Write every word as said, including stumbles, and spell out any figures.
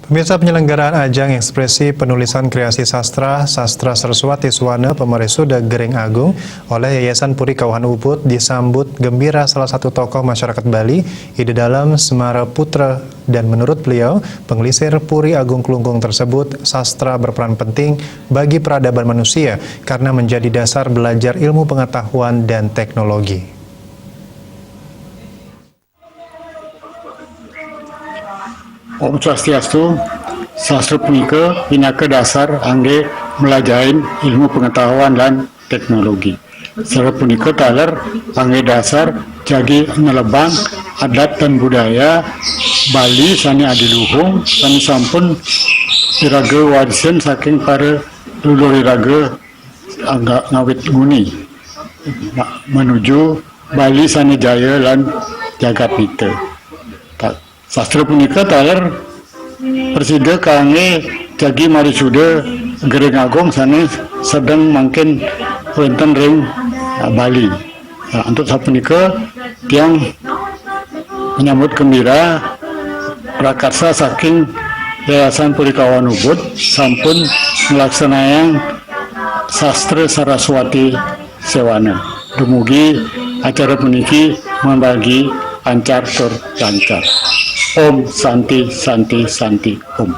Pemirsa, penyelenggaraan ajang ekspresi penulisan kreasi sastra, Sastra Saraswati Swana Pemarisuda Gering Agung oleh Yayasan Puri Kauhan Ubud disambut gembira salah satu tokoh masyarakat Bali, Ida Dalem Semara Putra, dan menurut beliau, penglisir Puri Agung Klungkung tersebut sastra berperan penting bagi peradaban manusia karena menjadi dasar belajar ilmu pengetahuan dan teknologi. Om Swastiastu, sastra punika pinaka dasar anggé mlajahin ilmu pengetahuan lan teknologi. Sastra punika taler anggé dasar jagi nelebang adat dan budaya Bali sané adiluhung, sané sampun iraga warisin saking para leluhur iraga angga-, ngawit nguni, ma-, menuju Bali sané jaya lan jagat nita. Ta-, sastra punika taler prasida kanggé jagi marisuda Gering Agung sané sedeng mangkin wénten ring, ah, Bali. Nah, antuk sapunika tiang menyambut gembira prakarsa saking Yayasan Puri Kauhan Ubud sampun nglaksanayang Sastra Saraswati Sewana. Dumugi acara puniki marbagi lancar tur lancar. Om Santi, Santi, Santi, Om.